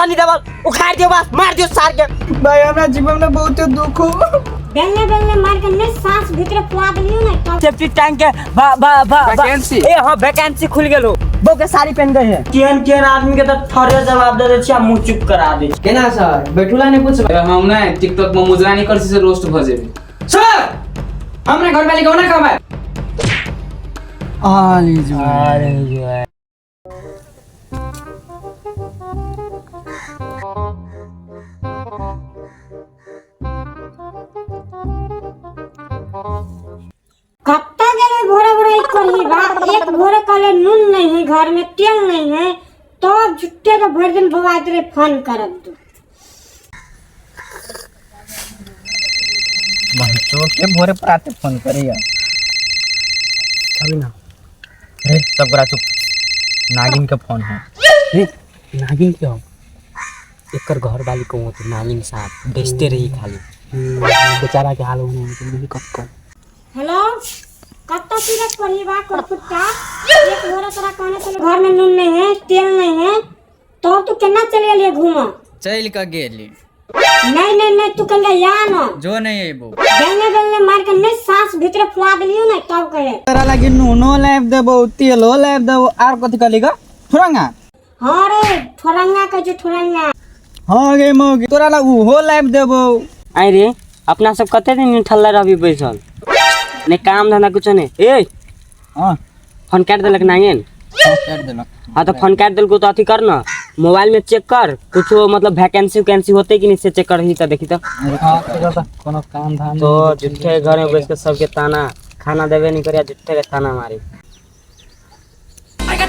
सनी देवल, उखाड़ दियो बस, मार दियो सार के। भाई हमरा जीवन में बहुत दुख हो। बेलने बेलने मार के नहीं सांस भीतर फुला देलियो ना तब। सेफ्टी टैंक के बा बा बा वैकेंसी। ए हां, वैकेंसी खुल गेलो। बो के साड़ी पहन गए है। केहन केहन आदमी के त थरे जवाब दे दे छी आ मुंह चुप करा दे छी। केना सर बैठुला नहीं पूछबै? हम नहीं टिकटॉक में मुजरा नहीं कर से रोस्ट भ जेबे। सर हमरा घर वाली कोना कहबै? आली जो अरे जो है। कत्ता गेले भोरे भोरे एक करही बा, एक भोरे कहले नून नहीं है घर में, तेल नहीं है, तो झुट्टे के भर दिन बवात रे फोन करब तू। बहनचोद के भोरे प्राते फोन करिया। कभी ना। रे सब गोरा चुप, नागिन के फोन है। रे नागिन के हो? एकर घर वाली को तो नागिन साहब बेचते रही खाली। बेचारा के हाल हो नहीं कब कब। हेलो, कत्ता सीरत करही बा कुत्ता? एक भोरे तोरा कहने चले घर में नून नहीं है, तेल नहीं है, तो तू केना चल गेलिए घूमा? चल के गेली। नहीं नहीं नहीं, तू कल या ना। जो नहीं अइबो। बेलने बेलने मार के नहीं सांस भीतर फुला देलियो ना तब कहे। तोरा लागी नूनो लाइब देबो, तेलो लाइब देबो, आर कथि कहली ग? ठोरंगा। हां रे ठोरंगा कह जो ठोरंगा। हां गे मौगी, तोरा ला उहो लाइब देबो। आई रे अपना सब कते दिन ठल्ला रहबी बैसल, ने काम धंधा कुछ नहीं। ए हां फोन काट देलक नागिन? हाँ, काट देलक। हाँ तो फोन काट देलको तो अथी कर ना, मोबाइल में चेक कर कुछ मतलब वैकेंसी वैकेंसी होते कि नहीं से चेक कर ही तो देखी तो। हां कोनो काम धाम तो झूठे घर में बैठ के सबके ताना खाना देवे नहीं करिया, झूठे के ताना मारी।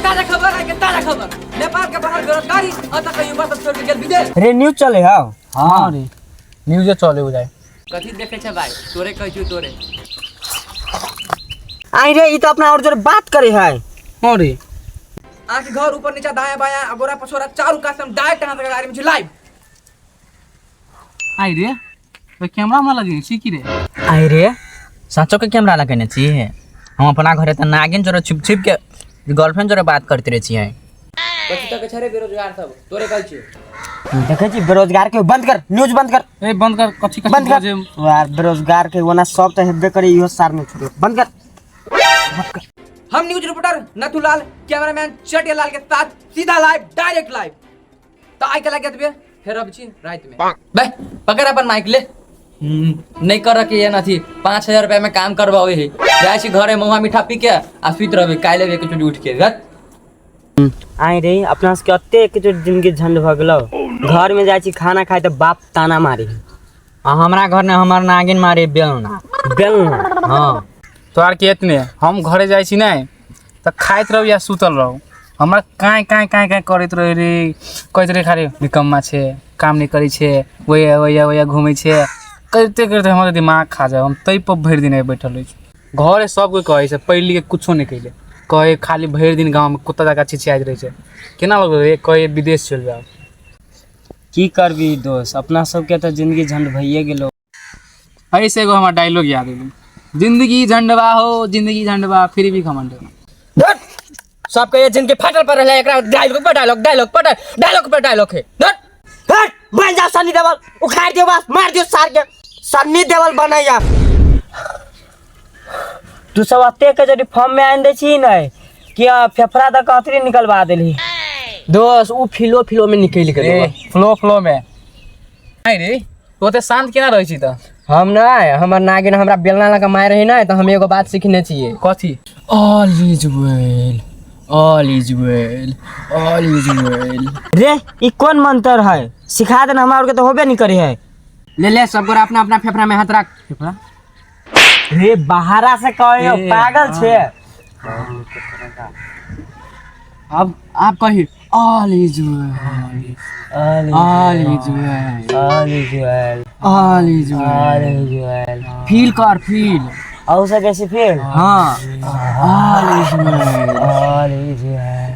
ताजा खबर है, ताजा खबर, नेपाल के बाहर बेरोजगारी अतः युवा सब छोड़ के गेल विदेश। रे न्यूज चले। हां हां रे न्यूज चले हो जाए। कथी देखे छे भाई? तोरे कहै छु तोरे। आई रे ई तो अपना और जोर बात करे है। हां रे आंख घर ऊपर नीचा दायां बायां अगोरा पछोरा चारू कात हम डायरेक्ट अहाँ तक गाड़ी में छी लाइव। आई रे तो कैमरा हमरा लगे छी की रे? आई रे साचो के कैमरा लगेने छी। हम अपना घरे त नागिन जोरे छिप छिप के गर्लफ्रेंड जोरे बात करते रहे छी। कथी तक छे रे बेरोजगार सब तोरे कहै छी। देखे छी बेरोजगार के बंद कर, न्यूज बंद कर। ए बंद कर, कथी कथी बंद कर बजे? यार बेरोजगार के ओना सब त हेबे करे, इहो सार नहीं छोड़े। बंद कर। हम न्यूज रिपोर्टर नथुलाल कैमरामैन चटियालाल के साथ सीधा लाइव डायरेक्ट लाइव। तो आई के लगे देबे फेर अब छी रात में। बे पकड़ अपन माइक ले। नहीं कर के ये नथी 5000 रुपया में काम करवावे है, जाय छी घरे महुआ मीठा पी के आ सुइत रहबे, काल्हि एक चोटी उठ के गत। आई रे अपना सबके अते एक चोटी जिंदगी झंड भ गेलो। घर में जाय छी खाना खाए त बाप ताना मारी। आ हमरा घर ने हमर नागिन मारे बेलना। बेलना? हां। तोहर के एतने हम घरे जाय छी नै त खाइत रहू या सुतल रहू, हमरा काँय काँय काँय काँय करैत रहे रे, कहैत रहे खाली निकम्मा छे, काम नहीं करै छे, ओया ओया ओया घूमै छे, करिते करिते हमर दिमाग खा जाए। हम तै पर भरि दिन बैठल रहै छी। घरे सब कोइ कहै छै पढ़ि लिख के कुछो नहीं कैले, कहै खाली भरि दिन गाँवमे कुत्ता जकाँ छिछियाइत रहै छै, केना लगै रे, कहै विदेश चलि जाउ। की करबी दोस्त, अपना सबके तऽ जिंदगी झंड भइए गेलो। ऐसे एगो हमर डायलॉग याद एलै, जिंदगी झंडवा हो जिंदगी झंडवा फिर भी घमंड। सबके ये जिनके फाटल पर रहले एकरा डायलॉग पर डायलॉग, डायलॉग पर डायलॉग पर डायलॉग है। धत। हट, बन जाओ सनी देवल, उखाड़ दियो बस, मार दियो सार के, सनी देवल बनैया। तू सब अते के जदि फॉर्म में आन दे छी नै कि फेफड़ा द कथरी निकलवा देली। दोस्त उ फिलो फिलो में निकल गेल। फ्लो फ्लो में। आई रे तू ओते शांत केना रहै छी त? हम नै, हमर नागिन हमरा बेलना लगा मार रही नै त हम एगो बात सीखने छियै। कथी? All is well, all is well, all is well. रे ई कोन मंत्र है, सिखा देना हमरा के तो होबे नहीं करे है। ले ले सब गोरा अपना अपना फेफड़ा में हाथ रख। फेफड़ा? रे बाहरा से कहे हो, पागल छे। अब आप कही all is well, all is well, all is well, all is well. All is well. Feel कर फील। और से बेसी फील? हाँ। All is well, all is well,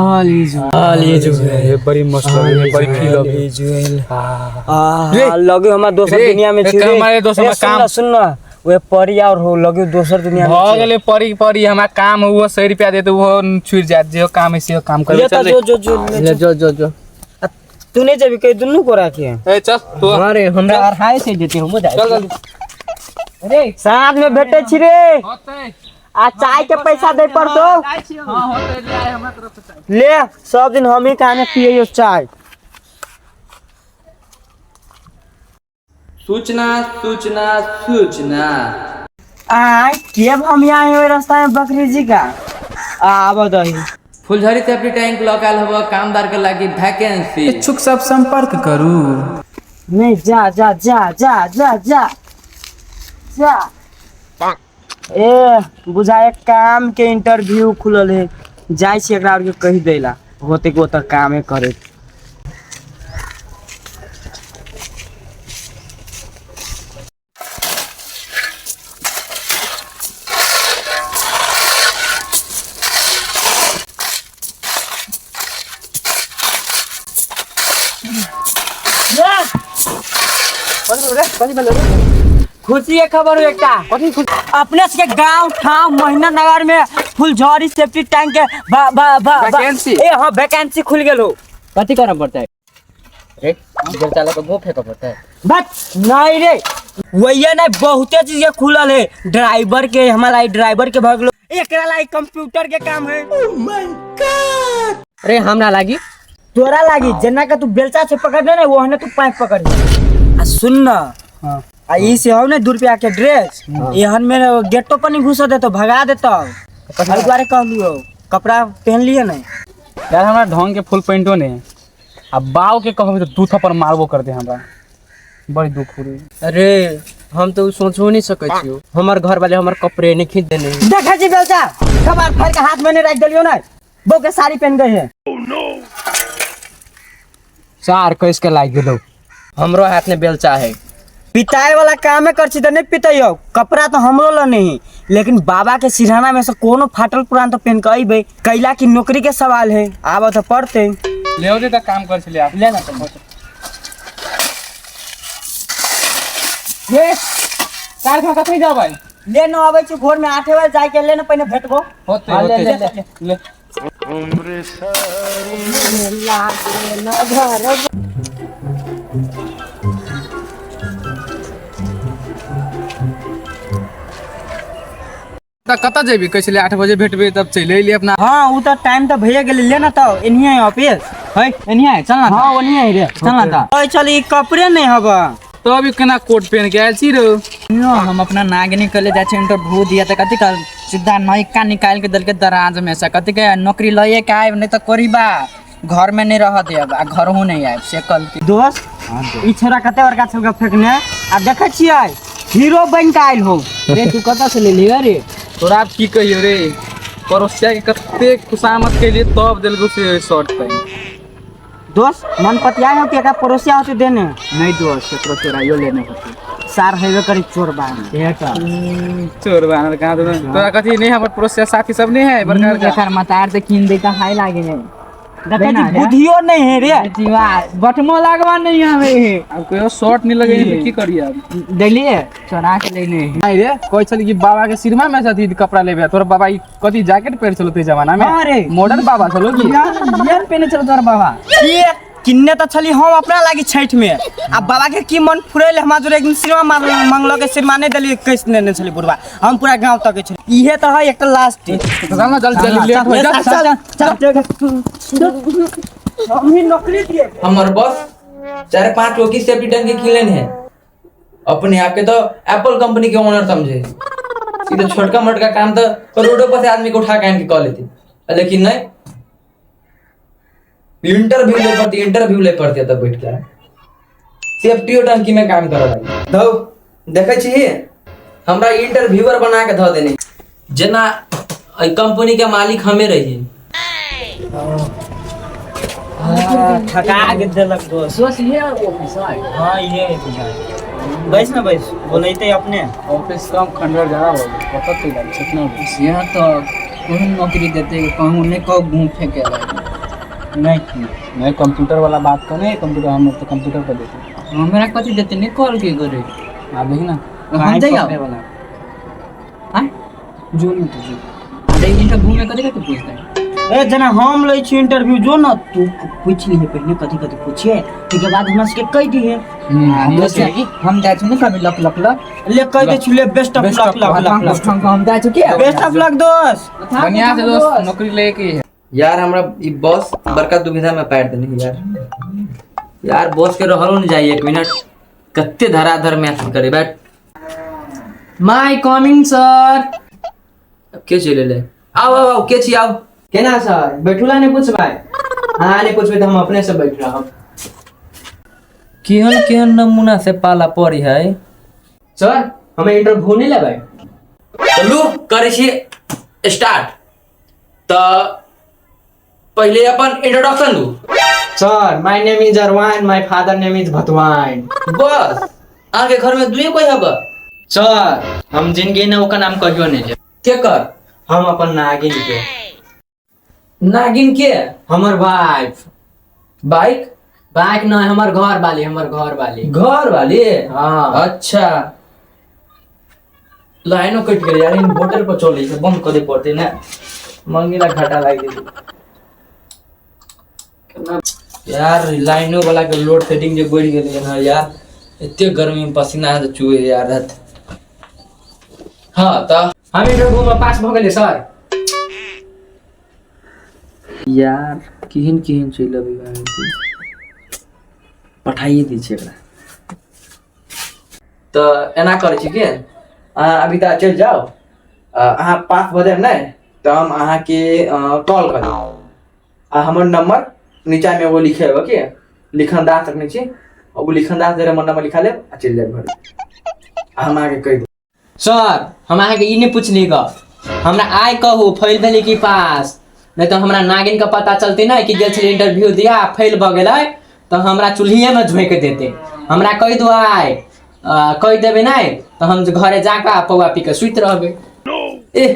all is well, all is well. बड़ी मस्त लगे, बड़ी फील अबे। Is well. आ लगे हमरा दोसर रे, दुनिया में छी रे। हमारे दोसर रे, में सुन काम- ना, सुन ना, वे परी और हो लगे दोसर दुनिया में भऽ छी। गेलै परी परी, हमरा काम है उहो 100 रुपया देत उहो छुटि जायत, जे काम है से काम करबै। ले त चल रे। जो जो जो ले जो जो जो। तू नहीं जेबी कहीं दुनू को राखे। ए चल तू। अरे हमरा अढ़ाई से जेती हमहूँ जाइ। चल जल्दी। अरे साँझ में भेटे छी रे। होतै। आ चाय के पैसा दे पड़तो। हां होतै, ले आइ हमरा तरफ से चाय। ले सब दिन हम ही खाने पिए चाय। सूचना सूचना सूचना। आय केब हम यहाँ आए रास्ता में बकरी जी का आब दही। फुलझड़ी सेफ्टी टैंक लऽ के आयल हब कामदार के लागी वैकेंसी। इच्छुक सब संपर्क करू। नहीं जा जा जा जा जा जा जा। ए बुझाए काम के इंटरव्यू खुलल है, जाइ छी एकरा आर के कहि देला होते को त कामे करे। खुशी के खबर हो एकटा। अपने सबके गांव ठाव महीना नगर में फुलझड़ी सेफ्टी टैंक के वैकेंसी। ए हां वैकेंसी खुल गेल हो। कथी करऽ पड़तै रे? डीजल चालक के मुंह फेंकऽ पड़तै? बस नहीं रे वही नहीं, बहुते चीज के खुलल है। ड्राइवर के हमारा ड्राइवर के भगलो, एकरा लाई कंप्यूटर के काम है। रे हमरा लागी तोरा लागी जेना के तू बेलचा से पकड़ ले ना ओहने तू पाइप पकड़ ले। आ सुन ना, आ ई से हो ना 2 रुपया के ड्रेस एहन में गेटो पर नहीं घुस देतो, भगा देतो। एहि दुआरे कहलियो कपड़ा पहन लिए नहीं। यार हमरा ढंग के फुल पैंटो नहीं, आ बाव के कहबे तो 2 थप्पड़ मारबो कर दे हमरा, बड़ी दुख हो रही। अरे हम तो सोचो नहीं सकै छियो, हमर घर वाले हमर कपड़े नहीं खींच देने। देखै छी बेलचा कबार फाड़ के हाथ में नहीं राख देलियो ना, बो के साड़ी पहन गए है। सार कैस के लाग गेलो हमरो हाथ में बेलचा है। पिताए वाला कामे कर छी त नहीं पितैयो, कपड़ा तो हमरो ल नहीं, लेकिन बाबा के सिरहाना में से कोनो फाटल पुरान तो पहन के अइबे। कैला की नौकरी के सवाल है, आब तो पड़ते। ले होते त काम कर छले आप ले ना तो। ये कार खा कतई जाबै? ले न आबै छी भोर में 8 बजे जाय के ले न पहिने भेटबो। होते होते ले। त कतऽ जेबी? कहै छलै 8 बजे भेटबे तब चलि अयली अपना। हां उ त टाइम त भइए गेलै, ले न त एनिहे है ऑफिस है, एनिहे है, चल ना। हां ओनिहे है रे, चल ना त। ओइ चल ई कपड़े नहीं हब तो अभी केना कोट पहन के आयल छी रो? यो हम अपना नागिनी कले जाइ छी इंटरव्यू दिया त कथी कल सीधा नयका निकाल के देलके दराज में से, कथी के नौकरी लइए के आयब नहीं त कोरीबा घर में नहीं रह देब आ घरहु नहीं आयब से कल के। दोस्त ई छोरा कते बड़का छौका फेकने आ देखै छियै हीरो बन के आयल हो। रे तू कतऽ से लेली रे? तोरा आब की कहियो रे, पड़ोसिया के कते खुशामद केलिए तब देलको से शर्ट पैंट। दोस्त मन पतिया हो कि एकरा पड़ोसिया होते देने? नहीं दोस्त केकरो चोराइयो लेने होते। सार हेबे करी चोर बा। चोर बा कहाँ तोरा कथी नहीं हमर पड़ोसिया साथी सब नहीं है बड़का बड़का? एकर मतार से कीन दे का हाय लागे है। देखै छी बुद्धियो नहीं है रे। जीवा बटमो लागवा नहीं हमें। अब कोई शर्ट नहीं लगे तो की करिए अब? देलिए चोरा के लेने। नहीं रे कहै छली कि बाबा के सिरमा में से कपड़ा लेबे, तोरा बाबा ई कथी जैकेट पहिर छलो ते जमाना में? हां रे मॉडर्न बाबा छलो की यार पहने छलो तोर बाबा। ये किन्ने त छली हम अपना लागी छठ में, आ बाबा के की मन फुरेल हमरा जोरे एक दिन सिरमा मांगलो के सिरमा नहीं देलिए, कैस नेने छली बुढ़वा, हम पूरा गांव तक छली। इहे त है एकटा लास्ट। चल ना जल्दी जल्दी लेट हो जा। चल चल हम ही नौकरी दिए। हमर बस 4-5 गो की सेफ्टी टैंक के किनलेन है, अपने आप के तो एप्पल कंपनी के ओनर समझे। ई तो छोटका मोटका काम तो रोडो पर से आदमी को उठा के आन के कह लेती, लेकिन नहीं इंटरव्यू ले पड़ती, इंटरव्यू ले पड़ती तब बैठ के सेफ्टी टंकी में काम कर लगी। धौ देखै छी हमरा इंटरव्यूअर बना के धऽ देने, जेना एहि कंपनी के मालिक हमे रहिए। थका के देलक दोस्त। सोच ये ऑफिस है। हां ये बुझाय बैस ना बैस बोलैते अपने। ऑफिस कम खंडर ज्यादा हो गया, कतऽ चलि जाइ छै इतना? यहाँ तो कहूँ नौकरी देते कहूँ नहीं कहूँ घूम फेंके नहीं नहीं कंप्यूटर वाला बात कर नहीं, कंप्यूटर हम तो कंप्यूटर पर देते। हमरा कथी देते नहीं कॉल के करे आप देखी ना हम जाइए पकड़े वाला हां जो नहीं तो जो। अरे इंटरव्यू में कथी कथी पूछते हैं? ए जना हम लै छी इंटरव्यू जो न तू पूछ लिहे पहिने कथी कथी पूछिए ताहिके बाद हमरा सबके कहि दिहे। दोस्त हम जाइ छी ने कभी लक लक लक ले कहि दै छी ले best of luck luck luck luck. हम जाइ छी के बेस्ट ऑफ लक दोस्त। बढ़िया से दोस्त नौकरी लेके है। यार हमरा ई बॉस बड़का दुविधा में पार देने यार। यार बॉस के रहलो नहीं जाइए एक मिनट, कत्ते धराधर मैसेज करे बैठ। माय कमिंग सर। के चले ले आओ आओ आओ के छी आओ। केना सर बैठुला नहीं पूछबै? हाँ नहीं पूछबै तो हम अपने से बैठ रहब। केहन केहन नमूना से पाला पड़ी है। सर हमें इंटरव्यू नहीं लेबै। चलू करै छी स्टार्ट। त पहिले अपन इंट्रोडक्शन दू। Sir my name is Arwan, my father name is Bhatwan. बस अहाँके घर में दुए कोई हब? सर हम जिंदगी में ओकर नाम कहियो नहीं लेब। के कर? हम अपन नागिन के। नागिन के? हमर वाइफ। बाइक? बाइक नहीं, हमर घर वाली, हमर घर वाली। घर वाली? हाँ। अच्छा लाइनो कटि गेलै यार, इन्वर्टर पर चलै छै, बंद करे पड़तै ने, मंगेला घाटा लागि गेलै यार। लाइनो वाला के लोड सेटिंग जे बढ़ि गेलै हन यार, एते गर्मी में पसीना चुहे यार। हाँ त हम इंटरव्यू में पास भ गेलै सर। यार केहन केहन चलि अबै पठाइए दै छै एकरा। तऽ एना करै छी कि अहाँ अभी तऽ चलि जाउ, अहाँ पास भऽ जायब ने तऽ हम अहाँके कॉल करब आ हमर नंबर नीचामे एगो लिखे हेबै कि लिखन दास रखने छी, ओ लिखन दास हमर नंबर लिखा लेब आ चलि जायब घर, आ हम अहाँके कहि देब। सर हम अहाँके ई नहि पुछली ग, हमरा आइ कहू फेल भेली कि पास, नहीं तऽ हमरा नागिन के पता चलते ने कि गेल छलै इंटरव्यू दिया फेल भऽ गेलै तऽ हमरा चूल्हिएमे झोंकि देतै। हमरा कहि दू आइ, कहि देबै नहि तऽ हम घरे जाकऽ पौआ पी कऽ सुति रहबै। ए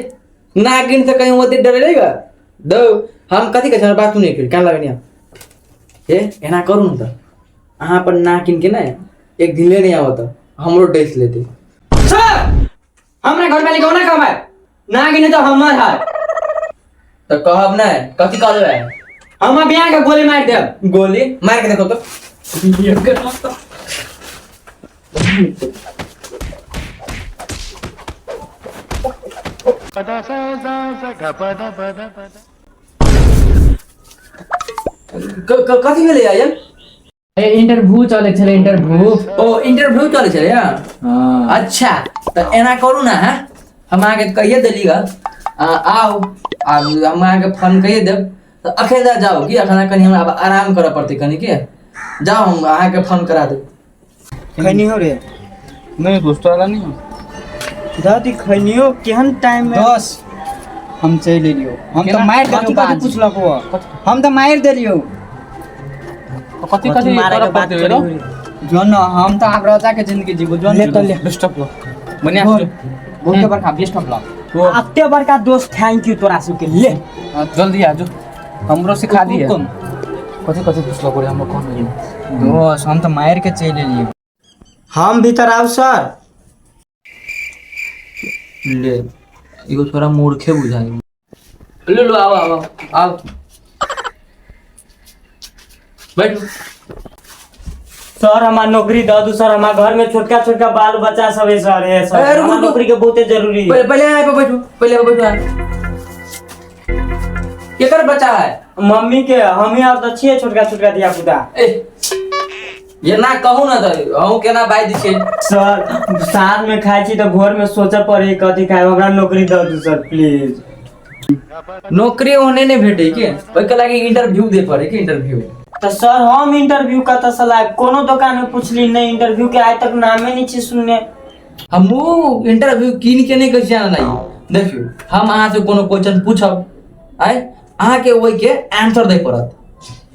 नागिन से कहीं ओते डरे ग दौ, हम कथी कहै छी, हमरा बात सुनै के कान लगनी। हे एना करू ने तऽ अहाँ पर नागिन के ने एक दिन ले नहीं आवत हमरो डस लेते। सर हमरा घर वाली कोना कहबै, नागिन तऽ हमर है। तऽ कहब नहि, कथी कह देबै? हम बियाह के गोली मारि देब। गोली मारि के देखो तो। कथी भेलै आयन? ए इंटरव्यू चलै छलै, इंटरव्यू। ओ इंटरव्यू चलै छलै। अच्छा तऽ एना करू ने, हाँ हम अहाँके कहिए देली ग, आउ आ हम अहाँके फोन कहिए देब तऽ अखन जा जाउ कि अखन कनि हमरा आराम करऽ पड़तै कनि, के जाउ हम अहाँके फोन करा देब। खैनियो रे? नहीं दोस्त वाला नहीं दादी खैनियो केहन टाइम में? दोस हम चलि एलियौ, हम तऽ मारि कथी देलियौ। कथी पुछलक ओ? हम तऽ मारि देलियौ। कथी कथी मारे के करऽ बात पड़तै करी रो? जो न हम तऽ आब राजा के जिंदगी जीबो। जो ले तो ले। बेस्ट ऑफ लक बढ़िया से बहुत बड़का बेस्ट ऑफ लक। अते बड़का दोस्त, thank you तोरा सबके। ले जल्दी आ जो हमरो सिखा दिए। कथी कथी पुछलक रे हमरो कौन नहीं। दोस हम तऽ मारि के चलि एलियौ। हम भीतर आउ सर? ले इहो थोड़ा मूर्खे बुझाइ। लो लो आओ आओ आओ बैठू। सर हमार नौकरी दऽ दू सर, हमार घर में छोटका छोटका बाल बच्चा सब है सर, है सर। अरे रुको, हमार रुको। नौकरी के बहुते जरूरी है। पहले पहले यहाँ पे बैठू, पहले यहाँ पे बैठू। केकर बच्चा है? मम्मी के, हम ही और तऽ छियै छोटका छोटका धिया पुता। ए ये ना कहू ना तऽ अहूँ केना बाजि दै छियै। सर साँझ में खाइ छी तऽ भोर में सोचऽ पड़े कथी खाइ, हमरा नौकरी दऽ दू सर प्लीज। नौकरी ओहने नहीं भेटे के ओहिके लागि इंटरव्यू दे पड़े के इंटरव्यू। तऽ सर हम इंटरव्यू कतऽ से लायब? कोनो दुकान में पुछली नहीं, इंटरव्यू के आइ तक नामे नहीं छी सुनने। हमहूँ इंटरव्यू कीन के नहीं कहै छी अहाँ लागि। देखियौ हम अहाँ से कोनो क्वेश्चन पूछब आइ अहाँके ओहिके आंसर दै पड़त,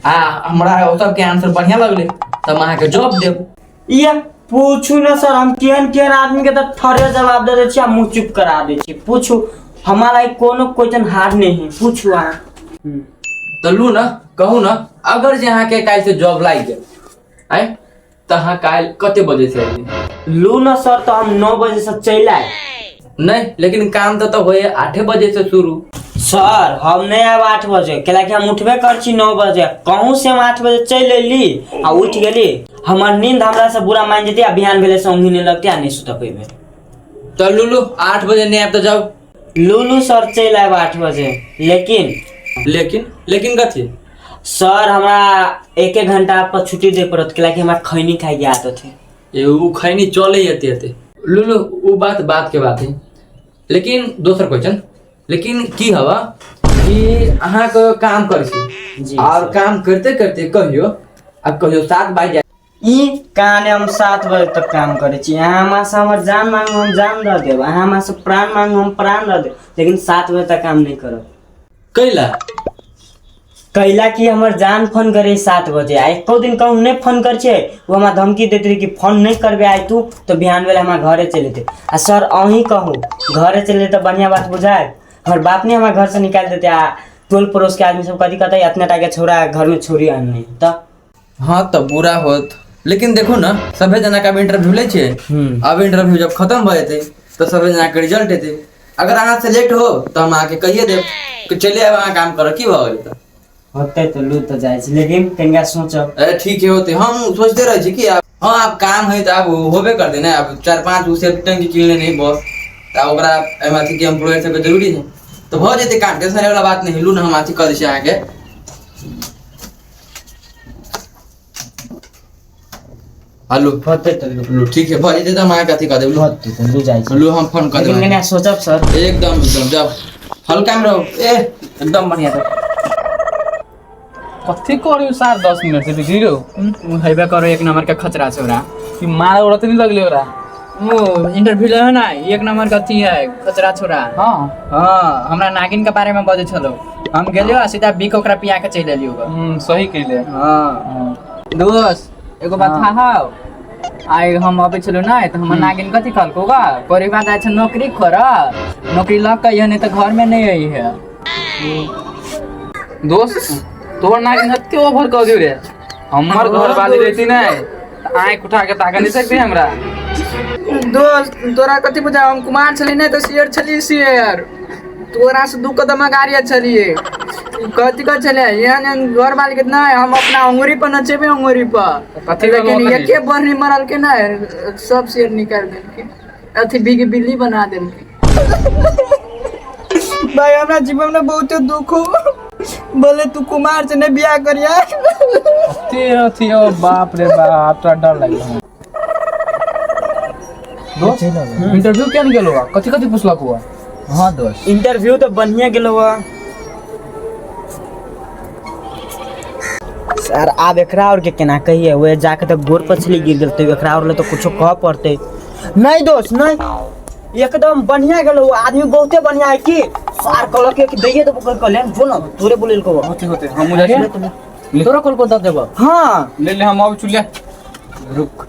आ हमरा ओ सबके आंसर बढ़िया लगलै तऽ हम अहाँके जॉब देब। ये पूछू ना सर, हम केहन केहन आदमी के तऽ थरे जवाब दे दै छी आ मुँह चुप करा दै छी। पूछू, हमारा कोनो क्वेश्चन हार्ड नहीं है, पूछू अहाँ। तऽ लू ना कहू ना, अगर जे अहाँके काल्हि से जॉब लागि गेल आइ तऽ अहाँ काल्हि कते बजे से अयबै? लू ना सर तऽ हम 9 बजे से चलि आयब। नहीं लेकिन काम तऽ होइए 8 बजे से शुरू। सर हम नहीं आब 8 बजे, कैलाकि हम उठबे कर छी 9 बजे। कहूँ से हम 8 बजे चलि अयली आ उठि गेली, हमर नींद हमरा से बुरा मान जेतै आ बिहान भेले से ऊँघी नहीं लगतै आ नहीं सुत पेबै। तऽ लुलू 8 बजे नहीं आयब तऽ जाउ। लूलू सर चलि आयब 8 बजे, लेकिन लेकिन लेकिन कथी? सर हमरा 1 1 घंटा पर छुट्टी दे पड़त, कैलाकि हमरा खैनी खाइके आदत है। ए उ खैनी चले एते एते। लुलू उ बात बात के बात है, लेकिन दोसर क्वेश्चन, लेकिन की हवा कि अहाँके काम करै छी जी और काम करते करते कहियो आ कहियो 7 बाजि जाय। ई कहानी हम 7 बजे तक काम करै छी। अहाँ हमरा से हमर जान मांगू हम जान दऽ देब, अहाँ हमरा से प्राण मांगू हम प्राण दऽ देब, लेकिन 7 बजे तक काम नहीं करब। कैला? कैला कि हमर जान फोन करे 7 बजे, आ एको दिन कहूँ नहीं फोन कर छे, वो हमरा धमकी देते रहे कि फोन नहीं करबे आइ तू तो बिहान बेला हमरा घरे चलि जेतै। आ सर अहीं कहू घरे चलि जेतै तऽ बढ़िआँ बात बुझाय? हमर बाप ने हमरा घर से निकालि देतै आ टोल पड़ोस के आदमी सब कथी कहतै, इतना टा के छौड़ा घर में छोड़ी आनने तऽ। हाँ तऽ बुरा होत, लेकिन देखो ना सभे जना के अब इंटरव्यू लै छै, अब इंटरव्यू जब खत्म भऽ जेतै तऽ सभे जना के रिजल्ट एतै। अगर अहाँ सेलेक्ट हो तऽ हम अहाँके कहिए देब कि चलि आयब अहाँ काम करऽ, की भऽ गेलै तऽ? होतै तऽ लू तऽ जाइ छी, लेकिन कनिका सोचब। अरे ठीक है होते, हम सोचते रहै छी कि आब हाँ आब काम है तऽ आब होबे करतै ने, आब 4-5 गो सेफ्टी टंकी किन लेने बस, तऽ आब ओकरा एहिमे अथी कि एम्प्लॉयर सबके जरूरी है तऽ भऽ जेतै काम, टेंशन वाला बात नहि। लू ने हम अथी कऽ दै छी अहाँके। हेलो होतै तऽ लू। लू ठीक है भऽ जेतै तऽ हम अहाँके अथी कऽ देब। लू होतै तऽ लू जाइ छी। लू हम फोन कऽ लेकिन देब। कनिका सोचब सर। एकदम एकदम जाओ हल्का में रहो ए एकदम बढ़िया। तो कथी करी सार 10 मिनट से बिगड़ी रहो। हेबे करो 1 नंबर के खचरा छौड़ा। कि मार उड़ा तो नहीं लगले ओकरा? वो इंटरव्यू ले ना 1 नंबर के अथी है खचरा छौड़ा। हाँ हाँ हमरा नागिन के बारे में बजै छलो, हम गेलियो आ सीधा बीक ओकरा पिया के चलि एलियो। सही कहले। हाँ दोस्त एगो बात हाउ, आइ हम अबै छलहुँ ने तऽ हमर नागिन कथी कहलको गा, परिवार जाइ छै नौकरी कर, नौकरी लऽ के अइहे नहीं तऽ घर में नहीं अइहे। दोस्त तोहर नागिन हत्ते ओवर कह दियो रे, हमर घर वाली रहती ने आँख उठा के ताका नहीं सकती हमरा। दोस्त तोरा कथी बुझा, हम कुमार छली ने तऽ शेर छली, शेर तोरा से 2 कदम अगाड़िया छलिए। कथी कह छले एहन एहन घर वाली के नहीं, हम अपना अंगूरी पर नचेबे अंगूरी पर, कथी लेकिन एके बढ़नी मरल के ना सब शेर निकाल देलके, अथी बिग बिल्ली बना देलके। भाई हमरा जीवन में बहुत दुख हो, बोले तू कुमार से नहीं बियाह करिया। अथी अथी ओ बाप रे बाप, तोरा डर लागि। दोस्त इंटरव्यू केहन गेलो? कथी कथी पुछलक हुआ? हाँ दोस्त इंटरव्यू तो बढ़िया गेलो हुआ सर। आब एकरा और के केना कहिए, वह जाके तो गोर पछली गिर गेल, तो एकरा और ले तो कुछो कह पड़ते नहीं। दोस्त नहीं एकदम बढ़िया गेलो, आदमी बहुते बढ़िया है कि सार कहलक कि दैये देबो कर कहले जो ना तोरे बोलेल को होते होते हम जाइ छी। तोरा कल को दऽ देबो। हाँ ले ले हम अब चुलिया रुक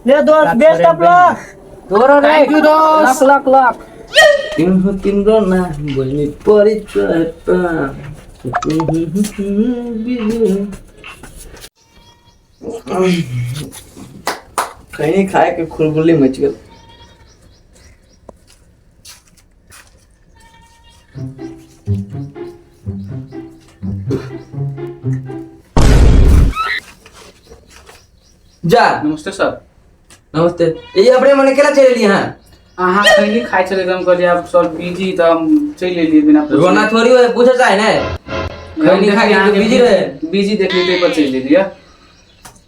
ले दोस्त बेस्ट ऑफ लक तोरा रे। Thank you दोस्त। लक लक लक। तिम्रो नाम बोल्ने परिचय। कहीं खाए के खुलबुली मच गेल। जा। नमस्ते सर। नमस्ते। ये अपने मने केना चलि एलियै अहाँ? अहाँ खैनी खाइ छलै तऽ हम कहलियै आब सर बिजी, तऽ हम चलि एलियै बिना पूछले। रोना थोड़ी होय, पूछे चाहे ने खैनी खा के बिजी रहे। बिजी देखलियै ताहि पर चलि एलियै।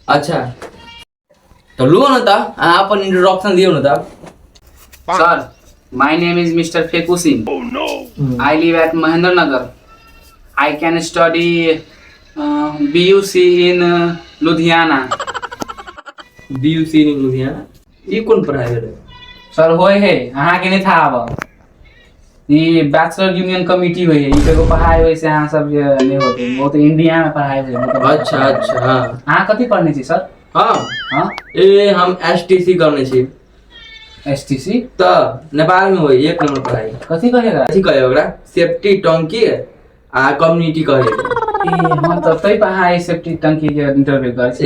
अच्छा तो लो न त अहाँ अपन इंट्रोडक्शन दियौ न त। Sir my name is mister Pheku Singh. I live at Mahendra Nagar. I can study BUC in Ludhiana. BUC in Ludhiana ई कोन पढ़ाई भेलै? सर होय है अहाँके नहि था आब, ई बैचलर यूनियन कमिटी होय है, ई एगो पढ़ाई होय से अहाँ सब नहि होते, वो तऽ इंडिया में पढ़ाई होय है। अच्छा अच्छा हाँ। अहाँ कथी पढ़ने छी सर? हाँ हाँ ए हम एसटीसी करने छी। एसटीसी त नेपाल में होय 1 नंबर पढ़ाई। कथी कहेगा? कथी कहे ओकरा, सेफ्टी टंकी आ कम्युनिटी कहे। हम तऽ तै पढ़ाई सेफ्टी टंकी के इंटरव्यू करै छी।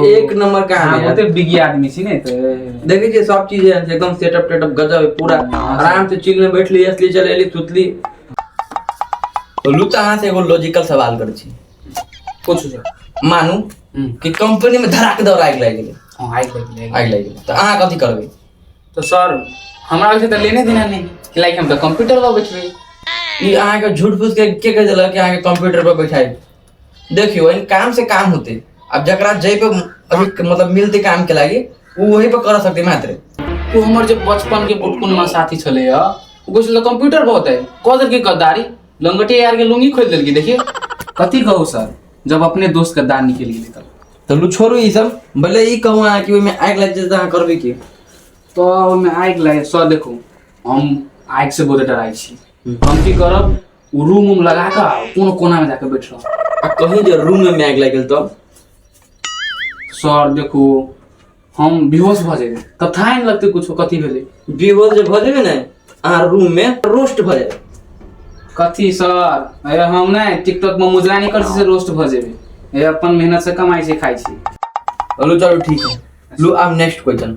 एक नंबर काम अहाँ है। बहुते विज्ञ आदमी छी ने तऽ। देखे छियै सब चीज है, एकदम सेटअप टेटअप गजब है पूरा, आराम से चिल में बैठली असली चल एली सुतली। तो लू तऽ अहाँ से एगो लॉजिकल सवाल करै छी। पूछू सर। मानू कि कंपनी में धड़ाक दौड़ आगि लागि गेलै। हाँ, आगि लागि गेलै। आगि लागि गेलै तऽ अहाँ कथी करबै? तऽ सर हमरा ओहिसँ तऽ लेने देना नहि कि लाइक हम तऽ कंप्यूटर पर बैठबै। ई अहाँके झूठ फूस के के कहि देलक कि अहाँके कंप्यूटर पर बैठाइ? देखियौ, एहन काम से काम होते। अब जकरा जै पे अभी मतलब मिलते काम के लागी उ वही पर कर सकते मात्र। ओ हमर जे बचपन के बुटकुनमा साथी छलै ह, ओ कहै छलै कंप्यूटर बहुत है, कह देलकै गद्दारी, लंगटे यार के लुंगी खोलि देलकै। देखिए कथी कहू सर, जब अपने दोस्त के दान निकलि गेलै तब। तऽ लू छोड़ू ई सब, भले ई कहू अहाँ कि ओहिमे आगि लागि जेतै तऽ अहाँ करबै की? तऽ ओहिमे आगि लागि, सर देखू, हम आगि से बहुत डराइ छी। हम की करब, ओ रूम उम लगा कऽ कोनो कोना में जाके बैठ रहब। आ कहीं जे रूम में आगि लागि गेल तब? सर देखू, हम बेहोश भऽ जेबै, तब थाहे नहि लगतै कुछो कथी भेलै। बेहोश जे भऽ जेबै ने अहाँ रूम में रोस्ट भऽ जायब। कथी सर? अरे हम नहि टिकटॉक में मुजरा नहि करै छी से रोस्ट भऽ जेबै। ए अपन मेहनत से कमाइ छी खाइ छी। चलू चलू ठीक है। लू आब नेक्स्ट क्वेश्चन।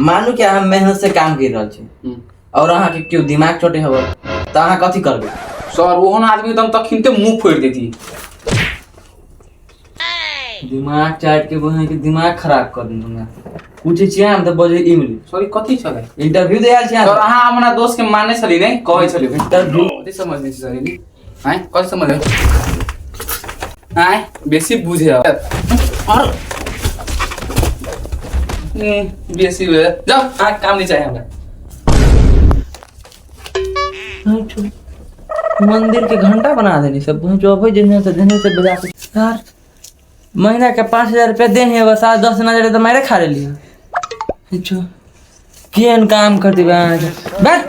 मानू कि अहाँ मेहनत से काम कर रहल छी और अहाँ के केओ दिमाग चोटे हवे तऽ अहाँ कथी करबै? सर ओहन आदमी एकदम तखिनते मुंह फोड़ि देती। दिमाग चाट के बहन के दिमाग खराब कर देने हमरा। पूछे छियै हम तऽ बजे इमली। सॉरी, कथी छलै? इंटरव्यू दे आयल छियै। सर अहाँ अपना दोस्त के माने छली नहि कहै छली इंटरव्यू। कथी समझ नहि सर ई? आँय कथी समझ आँय बेसी बुझे और बेसी बुझे। जाओ, अहाँ काम नहीं चाहिए हमरा। मंदिर के घंटा बना देनी सब जो अबै जने से जने से बजा के यार महीना के 5000 रुपया दे हैं बस, आज 10,000 तो मारे खा लेली। अच्छा केहन काम करती बा बैठ।